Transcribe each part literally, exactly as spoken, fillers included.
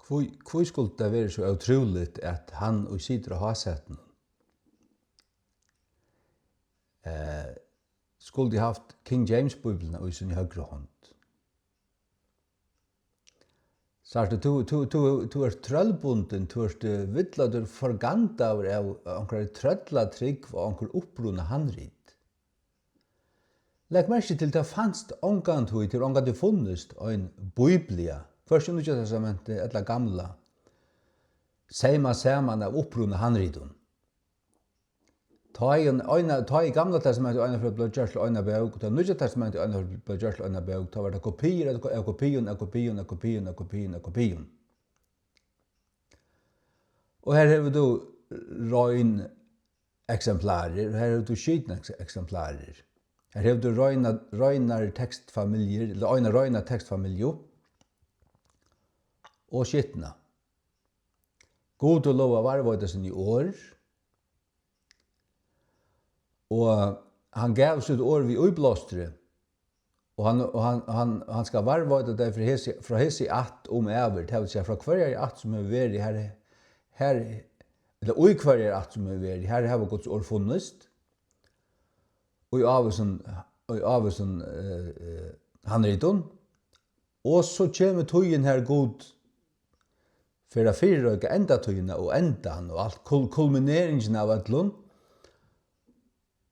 Hví, hví skuldi tað verið so ótrúligt, at hann, ið situr á hásætinum, eh, skuldi havt King James-bíbliuna í síni høgru hond? Sært tú, tú, tú, tú, tú ert trøllbundin, tú ert, eh, villaður, forgandaður av onkrari trøllatrúgv og onkur upprunahandrit. Legg merki til, tað fanst ongantíð, tað hevur ongantíð funnist ein bíblia, hvørki Nýggja Testamentið ella Gamla, seymað saman av upprunahandritum. Tá ið ein, eina, tá ið Gamla Testamentið einaferð bleiv gjørt til eina bók, tá Nýggja Testamentið einaferð bleiv gjørt til eina bók, tá var tað kopiir av, av kopium, av kopium, av kopium, av kopium, av kopium. Og her hevur tú rein eksemplarir, og her hevur tú skitnar eks-, eksemplarir. Her hevur tú reinar, reinar tekstfamiljur, ella eina reina tekstfamilju, og skitna. Gud hevur lovað at varðveita síni orð, og hann gav sítt orð við íblástri, og hann, og hann, hann, hann skal varðveita tey frá hesi, frá hesi ætt um ævir, tað vil siga, frá hvørjari ætt sum hevur verið, har, har, ella í hvørjari ætt sum hevur verið, har hava Guds orð funnist, í ávísum, í ávísum, eh, eh, handritum, og so kemur tíðin, har Gud fer at fyrireika endatíðina og endan og alt kul-, kulmineringin av øllum.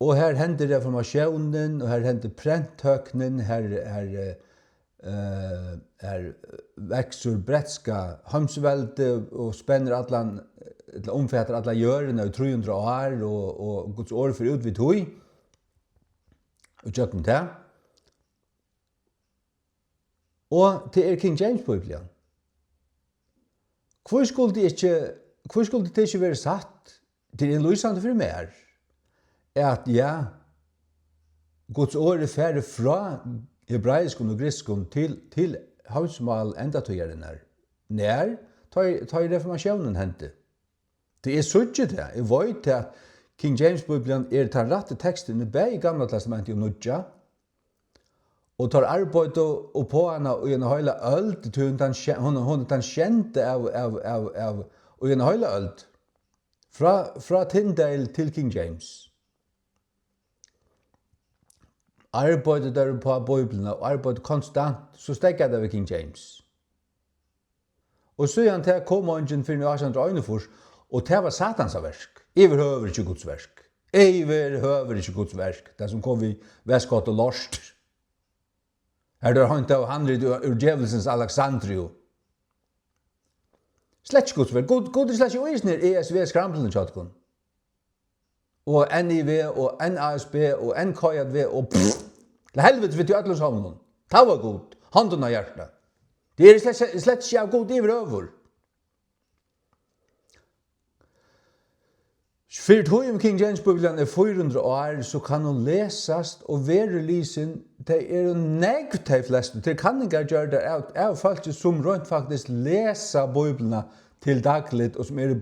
Og her hendir reformatiónin, og her hendir prenttøknin, her, her, eh, her veksur bretska heimsveldið og spennir allan, ella umfatar alla jørðina í trý hundrað ár, og, og Guds orð fer út við tí, og gjøgnum tað. Og tað er King James Bíblian. Hví skuldi ikki, hví skuldi tað ikki verið satt? Tað er lýsandi fyri mær, at ja, Guds orð er farið frá hebraiskum og grikskum til, til heimsmál endatíðarinnar. Nær? Tá ið, tá ið reformatiónin hendi. Tí eg síggi tað, eg veit tað, at King James Bíblian er tann rætti teksturin í bæði Gamla Testamenti og Nýggja, og teir arbeiddu uppá hana í eina heila øld, tí hon tann sje-, hon, hon er tann sjeynda av, av, av, av, í eina heila øld, frá, frá Tyndale til King James. Arbeiddu teir uppá Bíbliuna og arbeiddu konstant, so steðgaði tað við King James. Og síðan tað kom eingin fyrr enn í átjan hundrað og einogfýrs, og tað var Satans verk. Yvirhøvur ikki Guds verk. Yvirhøvur ikki Guds verk. Tað sum kom við Westcott og Lorst. Har er hent av handrit úr, úr djevulsins Alexandriu. Slett ikki Guds verk. Gud, Gud er slett ikki í hesum her E S V skramblinum hjá tykkum. Og N I V og N A S B og N K J V og pff, til helviti við tí øllum sovorðnum. Tá var Gud, hondin á hjarta. Tað er slett, slett ikki av Gud yvirhøvur. Fyri tí um King James Bíblian er fýra hundrað ár, so kann hon lesast og verður lisin. Tey eru nógv, tey flestu. Tað eru kanningar gjørdar av, av fólki, sum reint faktiskt lesa Bíbliuna til dagligt og sum eru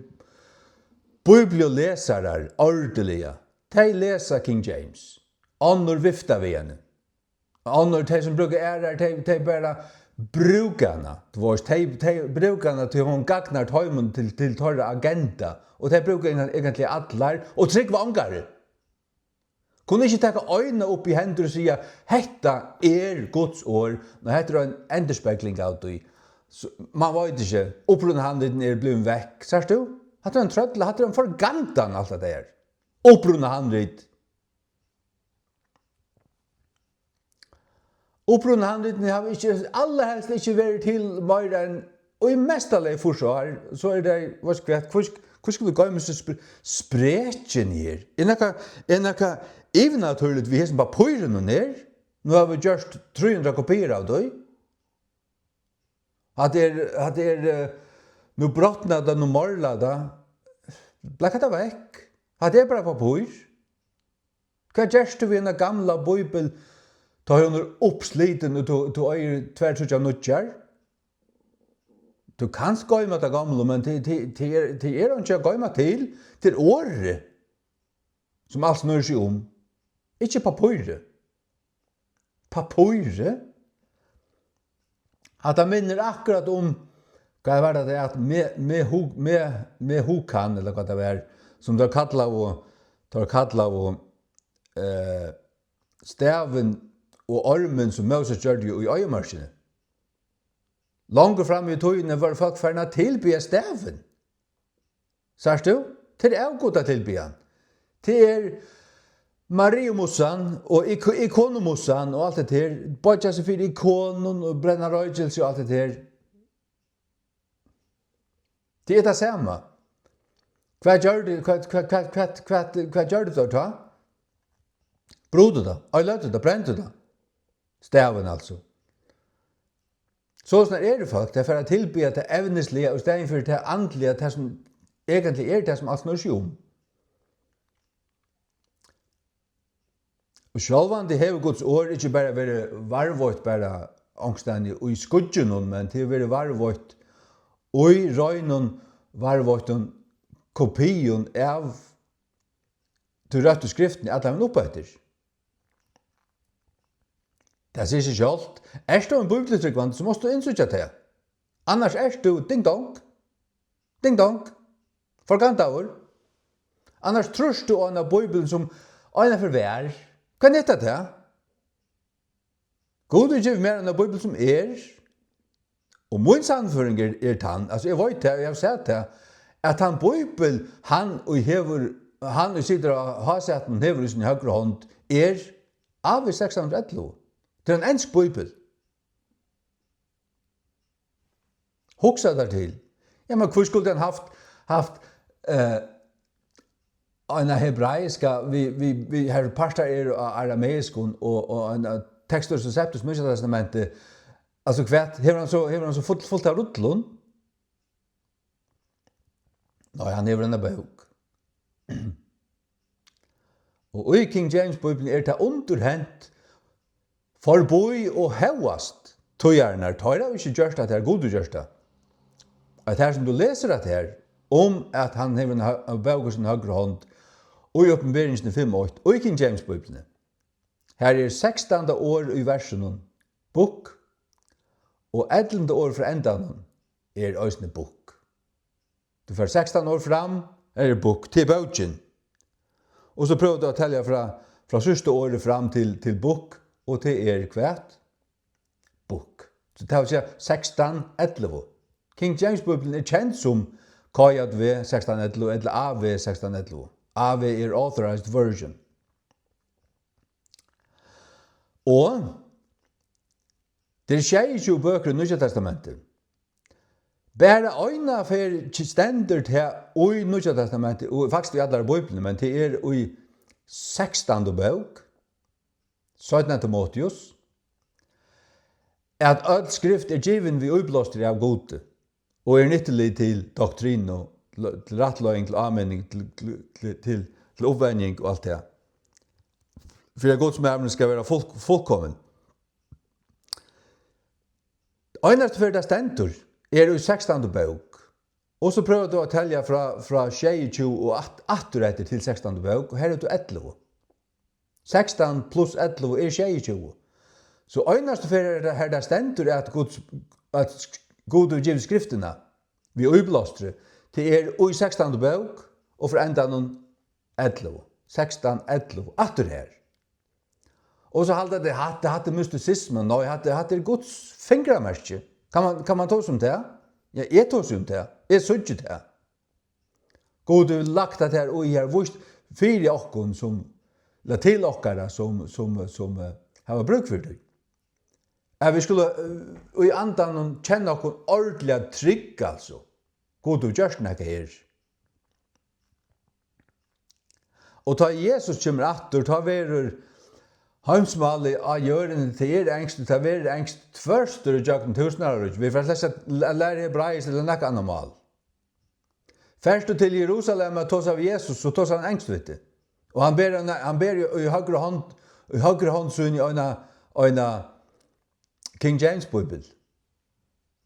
bíbliulesarar ordiliga, tey lesa King James. Onnur vifta við henni. Onnur, tey sum brúka aðrar, tey, tey bara brúka hana. Tú veist, tey, tey brúka hana, tí hon gagnar teimum til, til teirra agenda. Og tey brúka hana eigentliga allar og trúgva ongari. Kunnu ikki taka eina upp í hendur og siga: "Hetta er Guds orð, men hetta er ein endurspegling av tí." So, man veit ikki, upprunahandritin eru blivin vekk, sært tú? Hatta er ein trøll, hatta er ein forgandan, alt hetta her. Upprunahandrit. Upprunahandritini hava ikki, allarhelst ikki verið til meira enn, og í mesta lagi fýrs ár, so er tað, veitst hvat, hví sk-, hví skulu vit goyma so spre-, sprekin her? Er nakað, er nakað yvirnatúrligt við hesum pappírinum her? Nú hava vit gjørt trý hundrað kopiir av tí. Hatta er, hatta er, eh, nú brotnar tað, nú morlar tað. Blaka tað vekk. Hatta er bara pappír. Hvat gert tú við eina gamla bíbel, tá hon er uppslitin og tú, tú eigur tvær, tríggjar nýggjar? Tú kanst goyma tað gamla, men tað, tað, tað er, tað er einki at goyma til. Tað er orðið, sum alt snýr seg um. Ikki pappírið. Pappírið? Hatta minnir akkurát um Hvat var tað, at me-, me-, hu-, me-, mehukan, ella hvat tað var, sum teir kallaðu, teir kallaðu, eh, stavin og ormin, sum Móses gjørdi í oyðimørkini? Longur fram í tíðini vóru fólk farin at tilbiðja stavin. Sært tú? Tað er avgudatilbiðjan. Tað er Mariumussan og ik-, ikonumussan og alt det her. Boyggja seg fyri ikonum og brenna roykilsi og alt det her. Tað er tað sama. Hvat gjørdi, hvat, hvat gjørdi teir tá? Brutu tað, oyðiløgdu tað, brendu tað. Stavin, altso. Soleiðis eru fólk, tey fara at tilbiðja tað evnisliga í staðin fyri tað andliga, tað sum eigentliga er tað, sum alt snýr seg um. Og sjálvandi hevur Guds orð ikki bara verið varðveitt bara onkustaðni í skýggjunum, men tað hevur verið varðveitt í reinum, varðveittum kopium av tí røttu skriftini allan vegin upp eftir. Tað sigur seg sjálvt. Ert tú ein bíbliutrúgvandi, so mást tú innsíggja tað. Annars ert tú ding dong. Ding dong. Forgantaður. Annars trýrt tú á eina bíbel sum eina ferð var. Hvat nyttar tað? Gud hevur givið mær eina bíbel sum er, og mín sannføring er, er tann, altso, eg veit tað, og eg havi sæð tað, at tann bíbel, hann ið hevur, hann ið situr á hásætinum, hevur í síni høgru hond, er A V sekstan hundrað og ellivu. Tað er ein ensk bíbel. Hugsa tær til. Ja, men hví skuldi hann havt, havt, eh, eina hebraiska, við, við, við, har partar eru á arameiskum og, og ein, eh, Textus Receptus, Nýggja Testamentið? Altso, hvat, hevur hann so, hevur hann so fult, fult av rullum? Nei, hann hevur eina bók. Og í King James Bíbliuni er tað undirhent forbí og hóast tíðarnar. Teir hava ikki gjørt tað, har Gud hevur gjørt tað. At har sum tú lesur at her, um at hann hevur eina hø-, bók í síni høgru hond, í Opinberingini fimm eitt, í King James Bíbliuni, har er sekstanda orð í versinum, book, og ellivta orð frá endanum er eisini book. Tú fær sekstan orð fram, her er book, tað er bókin. Og so prøvar tú at telja frá, frá síðsta orði fram til, til book, og tað er hvat? Book. So tað vil siga sekstan ellivu. King James Bíblian er kend sum K J V sekstan ellivu ella A V sekstan ellivu. A V er Authorized Version. Og tað er sjeyogtjúgu bøkur í Nýggja Testamenti. Bara eina ferð stendur tað í Nýggja Testamenti, og faktiskt í allari Bíbliuni, men tað er í sekstandu bók, seinna Timoteus, at øll skrift er givin við íblástri av Gudi, og er nyttulig til doktrinu, til rættleiðing, til áminning, til, til, til, til, til uppvenjing og alt tað. Fyri at Guds maður skal vera full-, fullkomin. Einasta ferð tað stendur, er í sekstandu bók. Og so prøvar tú at telja frá, frá sjeyogtjúgu og at-, aftur eftir til sekstandu bók, og her er tú ellivu. Sekstan pluss ellivu er sjeyogtjúgu. So einasta ferð her, her tað stendur, at Guds, at sk-, Gud hevur givið skriftina við íblástri, tað er í sekstandu bók, og frá endanum ellivu, sekstan ellivu, aftur her. Og so halda tey, hatta, hatta er mystisisma. Nei, hatta, hatta er Guds fingramerki. Kann man, kann man tosa um tað? Ja, eg tosi um tað. Eg síggi tað. Gud hevur lagt tað her og her, víst fyri okkum sum, ella til okkara sum, sum, sum, eh, hava brúk fyri tí. At vit skulu, eh, í andanum kenna okkum ordiliga trygg, altso. Gud hevur gjørt nakað her. Og tá Jesus kemur aftur, tá verður heimsmálið á jørðini, tað er enskt, tað verður enskt tvørtur ígjøgnum túsundáraríkið. Vit fara slett at læ-, læra hebraiskt ella nakað annað mál. Fert tú til Jerusalem at tosa við Jesus, so tosar hann enskt við teg. Og hann ber eina, hann ber í, í høgru hond, í høgru hond síni eina, eina King James Bíbel.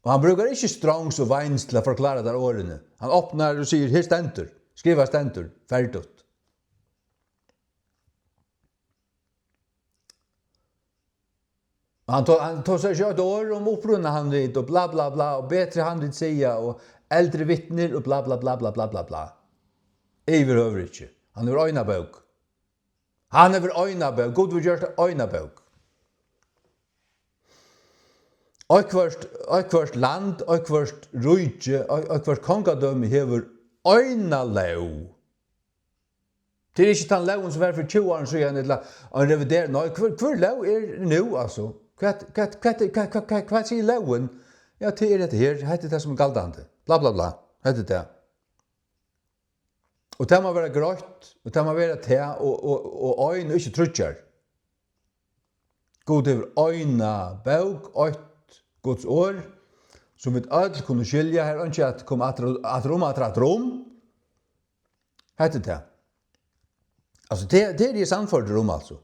Og hann brúkar ikki strongs og veins til at forklára tær orðini. Hann opnar og sigur, "Her stendur, skrivað stendur, ferdigt." Og hann to-, hann tosar ikki eitt orð um uppruna handrit og bla, bla, bla, og betri handrit siga og eldri vitnir og bla, bla, bla, bla, bla, bla, bla. Yvirhøvur ikki. Hann hevur eina bók. Hann hevur eina bók. Gud hevur gjørt eina bók. Eitthvørt, eitthvørt land, eitthvørt ríki, eit-, eitthvørt kongadømi hevur eina lóg. Tað er ikki tann lógin, sum var fyri tjúgu árum síðan, ella ein revider-, nei, hvør, hvør lóg er nú, altso? Hvat, hvat, hvat, hvat, hvat, hvat, hvat sigur lógin? Ja, tað er hetta her, hetta er tað, sum er galdandi. Bla, bla, bla. Hetta er tað. Og tað má vera greitt, og tað má vera tað, og, og, og ein, og ikki tríggjar. Gud hevur eina bók, eitt Guds orð, sum vit øll kunnu skilja. Har er einki at koma aftur, aftur um, aftur, aftur um. Hetta er tað. Altso, tað, tað eri eg sannførdur um, altso.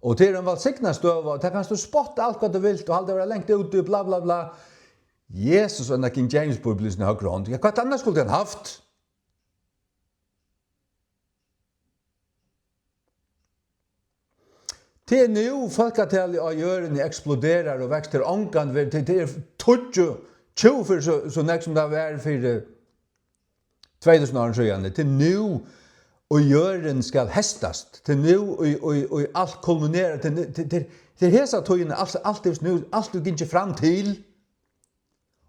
Og tað er ein vælsignað støða, og tað kanst tú spotta alt hvat tú vilt, og halda vera langt úti, bla, bla, bla. Jesus og ein King James Bíblia í síni høgru hond. Ja, hvat annars skuldi hann havt? Tað er nú, fólkatalið á jørðini eksploderar og veksur ongan veg, tað, tað er tíggju, tjúgu ferðir so, so nógv sum tað var fyri tvey túsund árum síðani. Tað er nú, og jørðin skal heystast. Tað er nú, og, og, og alt kulminerar. Tað er, tað, tað, tað er hesa tíðina, alt, alt er nú, alt er gingið fram til.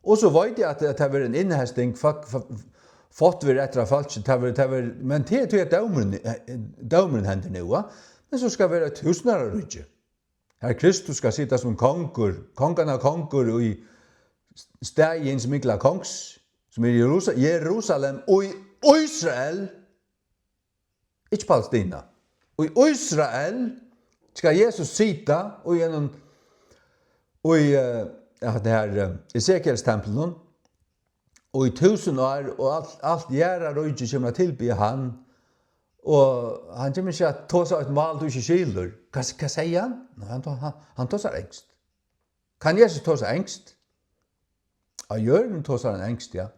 Og so veit eg, at, at tað verður ein innhesting, fólk, fólk, fátt verður eftir av fólki, tað verður, tað verður, men tað er tí, at dómurin, eh, dómurin hendir nú, va? Men so skal vera eitt túsund ára ríki. Har Kristus skal sita sum kongur, konganna kongur í staði hins mikla kongs, sum er Jerusa-, Jerusalem og í Ísrael. Ikki Palestina. Og í Ísrael skal Jesus sita, og í einum, og í, eh, ja, tað her, eh, Ezekiels templinum, og í túsund ár, og alt, alt jarðarríki kemur at tilbiðja hann, og hann kemur ikki at tosa eitt mál, tú ikki skilur. Hvat, hvat segði hann? Nei, hann to-, hann, hann tosar enskt. Kann Jesus tosa enskt? Á jørðini tosar hann enskt, ja.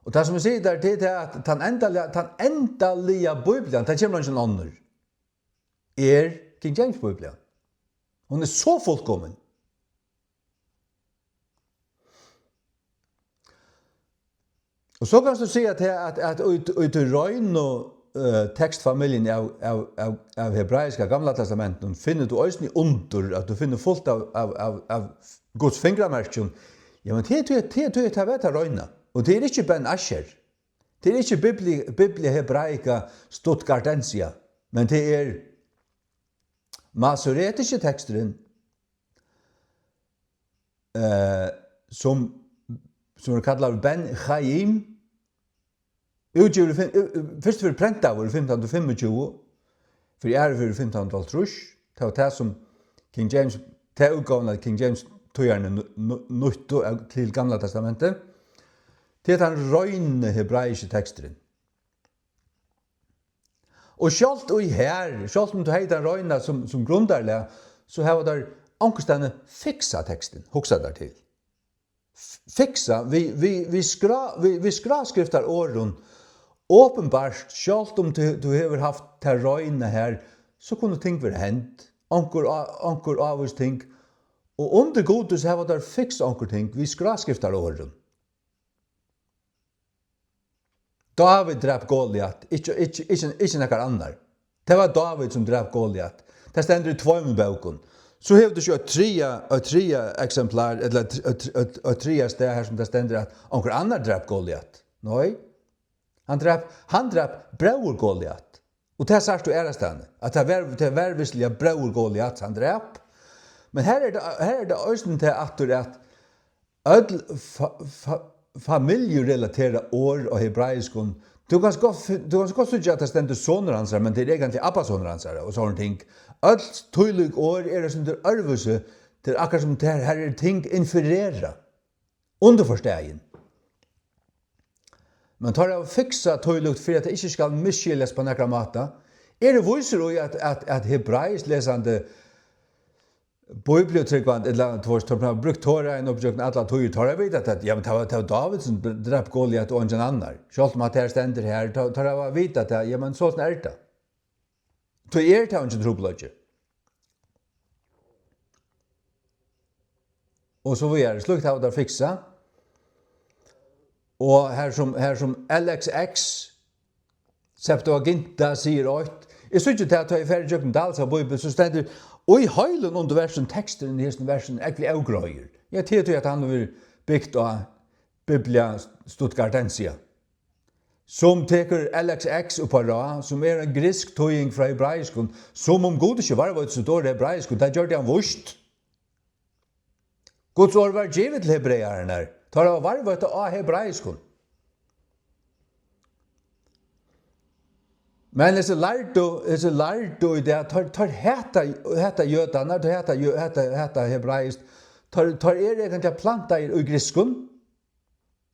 Og tað, sum eg sigi tær, tað er tað, at tann endaliga, tann endaliga Bíblian, tað kemur eingin onnur, er King James Bíblian. Hon er so fullkomin. Og so kanst tú siga at, at, at í, í tí reinu, eh, tekstfamiljuni av, av, av, av hebraiska Gamla Testamentinum finnur tú eisini undur, at tú finnur fult av, av, av, av Guds fingramerkjum. Ja, men tað er tí, tað er tí, tað var tað reina. Og tað er ikki Ben Asher. Tað er ikki Bibli-, Biblia Hebraica Stuttgartensia, men tað er masoretiski teksturin, eh, sum, sum er kallaður Ben Chaim, útgivin í fim-, eh, eh, fyrstu ferð prentaður í fimtan hundrað og fimmogtjúgu, fyri aðru ferð í fimtan hundrað og hálvtrýss. Tað var tað, sum King James, ta útgávan av King James týðararnir nú-, nú-, nýttu av, til Gamla Testamentið. Tað er tann reini hebraiski teksturin. Og sjálvt í her, sjálvt um tú hevði tann reina sum, sum grundarlag, so hava teir onkustaðni fiksað tekstin, hugsað tær til. F-, fiksað við, við, við skrá-, við, við skráskriftarorðum. Openbart, sjálvt um tú, tú hevur havt tað reina her, so kunnu ting vera hend. Onkur á-, onkur ávís ting. Og undir Gudi, so hava teir fiksað onkur ting við skráskriftarorðum. Dávid drap Goliat, ikki, ikki, ikki, ikki nakar annar. Tað var Dávid, sum drap Goliat. Tað stendur í tveimum bókum. So hevur tú ikki eitt triðja, eitt triðja eksemplar, ella eitt, eitt, eitt, eitt triðja stað her, sum tað stendur, at onkur annar drap Goliat. Nei. Hann drap, hann drap bróður Goliat. Og tað sært tú aðrastaðni, at tað var, tað var vissuliga bróður Goliat, hann drap. Men her er tað, her er tað eisini tað aftur, at øll fa-, fa-, familjurelaterað orð á hebraiskum, tú kanst gott fi-, tú kanst gott síggja, at tað stendur sonur hansara, men tað er eigentliga abbasonur hansara og sovorðin ting. Øll tílík orð eru eitt sindur øðrvísi, tað er akkurát sum tað her, her eru ting infererað, undirforstaðin. Men teir hava fiksað tílíkt fyri, at tað ikki skal misskiljast á nakran máta. Eg eri vísur í, at, at, at hebraiskt lesandi bíbliutrúgvandi, ella, tú veist, teir hava brúkt Torahin upp gjøgnum allar tíðir, teir hava vitað, at, ja, men tað var, tað var Dávid, sum dr-, drap Goliat og eingin annar. Sjálvt um at tað stendur her, teir, teir hava vitað tað, ja, men soleiðis er tað. Tí er tað eingin trupulleiki. og so víðari. Slíkt hava teir fiksað. Og har sum, har sum L X X Septuaginta sigur eitt. Eg síggi tað, tá eg fari ígjøgnum Dahls av Bíbel, so stendur í heilum undirversum, teksturin í hesum versinum er ógreiður. Ja, tað er tí, at hann hevur bygt á Biblia Stuttgartensia, sum tekur L X X upp á ráð, sum er ein griksk týðing frá hebraiskum, sum um Gud ikki varðveitti sítt orð hebraiskum, tað gjørdi hann víst. Guds orð var givið til hebreararnar. Teir hava varðveitt tað á hebraiskum. Men hesi lærdu, hesi lærdu í dag, teir, teir hata, hata jødarnar, teir hata jø-, hata, hata hebraiskt. Teir, teir eru eigentliga plantaðir í grikskum.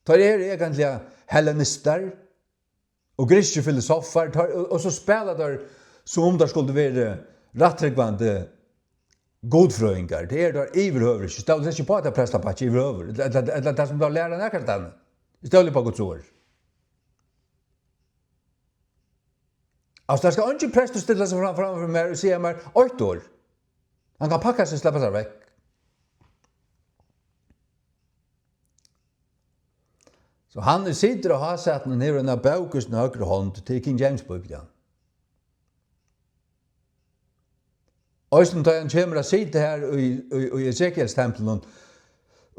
Teir eru eigentliga hellenistar og grikskir filosofar, teir, og, og so spæla teir, sum um teir skuldu verið rættrúgvandi gudfrøðingar. Tað eru teir yvirhøvur ikki. Stóla ikki upp á tað prestapakki yvirhøvur. Ella, ella, ella tað, sum teir læra nakað annað. Eg stóli upp á Guds orð. Altso, tað skal eingin prestur stilla seg fram, fram fyri mær og siga mær eitt orð. Hann kann pakka seg og sleppa sær vekk. So hann, ið situr á hásætinum, hevur eina bók í síni høgru hond, tað er King James Bíblian. Eisini tá hann kemur at sita har í, í, í Ezekiels templinum,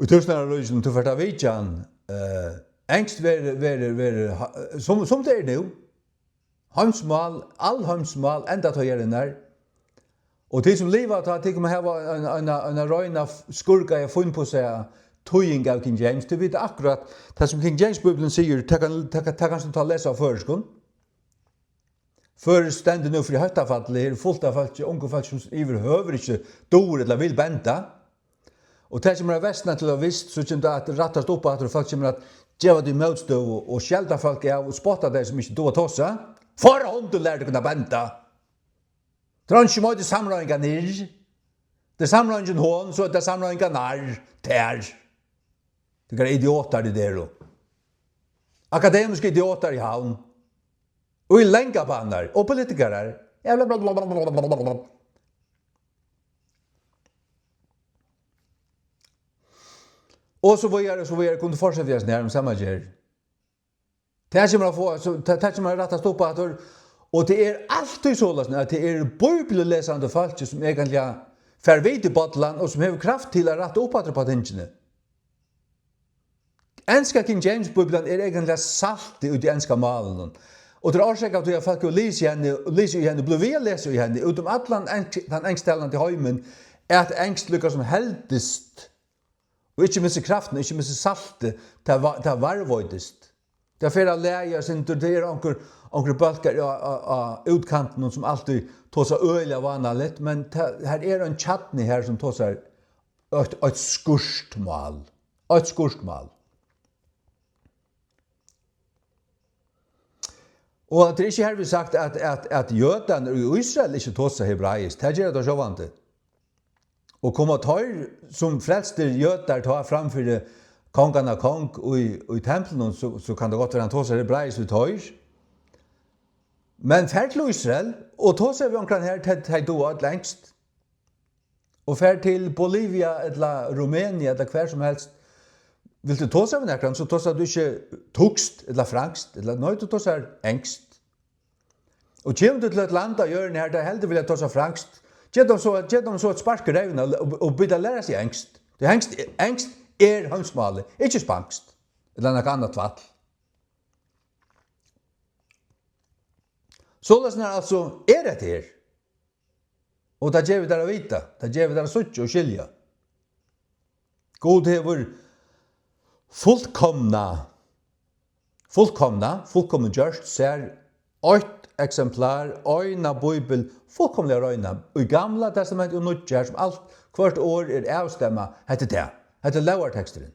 í túsundáraríkinum, tú fert at vitja hann, eh, enskt verður, verður, verður, ha-, sum, sum tað er nú. Heimsmál, alheimsmál, endatíðarinnar. Og tit sum liva tá, tit kunnu hava ein, ein, ein, ein reina, skurkaða, fínpussaða týðing av King James. Tit vita akkurát, tað sum King James Bíblian sigur, tað kann, tað kann, tað kanst tú tá lesa á føroyskum. Føroyskt stendur nú fyri hóttafalli, her er fult av fólki, ungum fólki, sum yvirhøvur ikki dugir ella vil benda. Og tað kemur at versna til av vist, so kemur tað at rættast upp aftur, og fólk kemur at geva tí mótstøðu og skelda fólk av og spotta tey, sum ikki duga at tosa. For hunden, lær tykkum at benda! Tað er einki, sum eitur samráðingarnir. Tað er samráðingin hon, so er tað samráðingarnar, tær. Tykkara idiotar, tit eru. Akademiskir idiotar í Havn. Og í langa banar. Og politikarar. Ja, bla, bla, bla. Og so víðari, og so víðari. Kundu fortsett við hasum her, um sama ger. Tað kemur at fáa, so, tað, tað kemur at rættast upp aftur. Og tað er altíð soleiðis, at tað eru bíbliulesandi fólki, sum eigentliga fær vit í bollan, og sum hevur kraft til at rætta upp aftur á tingini. Enska King James Bíblian er eigentliga saltið í tí enska málinum. Og til orsaka av tí at fólk hava lisið henni, og lisið í henni, og blivið við at lesa í henni, út um allan ensk-, tann ensktalandi heimin, at enskt líka sum heldist, og ikki missir kraftin, ikki missir saltið, tað va-, tað varðveittist. Tað fer at laga eitt sindur, tað er onkur, onkur bólkar á, á, á útkantinum, sum altíð tosa øgiliga vánaligt, men tað, har er ein kjarni her, sum tosar eitt, eitt skýrt mál. Eitt skýrt mál. Og tað er ikki hervið sagt, at, at, at jødarnir í Ísrael ikki tosa hebraiskt. Tað gera teir sjálvandi. Og koma teir sum frelstir jødar tá fram fyri kongarnar kong í, í templinum, so, so kann tað gott vera, hann tosar hebraiskt við teir. Men far til Ísrael og tosa við onkran her, tey, tey duga øll enskt. Og far til Bolivia ella Rumenia ella hvar sum helst. Vilt tú tosa við nakran, so tosar tú ikki týskt ella franskt, ella, nei, tú tosar enskt. Og kemur tú til eitt land á jørðini, har tey heldur vilja tosa franskt, gev teimum so, gev teimum so eitt spark í reyvina og, og, og bið teir læra seg enskt. Tí enskt, enskt er heimsmálið, ikki spanskt, ella nakað annað tvætl. Soleiðis er, altso, er hetta her. Og tað geri eg tær at vita, tað geri eg tær at síggja og skilja. Gud hevur fullkomna, fullkomna, fullkomna gjørt sær eitt eksemplar, eina bíbel, fullkomliga reina, í Gamla Testamenti og Nýggja, har sum alt, hvørt orð er avstemmað. Hetta er tað. Hetta er lógarteksturin.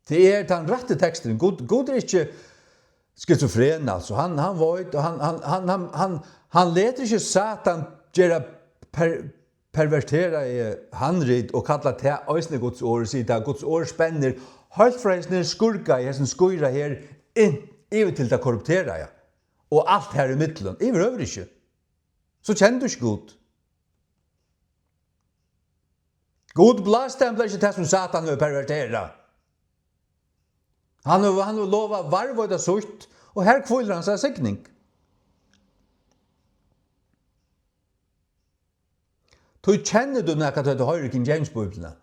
Tað er tann rætti teksturin. Gud, Gud er ikki skizofren, altso. Hann, hann veit, og hann, hann, hann, hann, hann, hann letur ikki Satan gera per-, perverteraði handrit og kalla tað eisini Guds orð, og siga tað, Guds orð spennir heilt frá hesum skurka, hesum skýra her, inn, yvir til tað korrupteraða. Og alt her ímillum, yvirhøvur ikki. So kennir tú ikki Gud. Gud blástemplar ikki tað, sum Satan hevur perverterað. Hann hevur, hann hevur lovað at varðveita sítt, og her hvílir hansara signing. Tí kennir tú nakað, tá tú hoyrir King James Bíbliuna.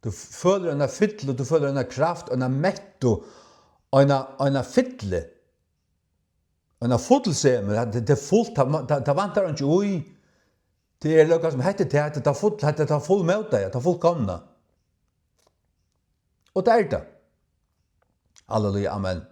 Tú følir eina fyllu, tú følir eina kraft, eina mettu, eina, eina fyllu, eina fullsemi. Tað, tað er fult, tað, tað, tað vantar einki í. Tað er líka sum, hetta er tað, hetta er tað full, hetta er tað full mót, tað er tað fullkomna. Og tað er tað. Halleluja, amen.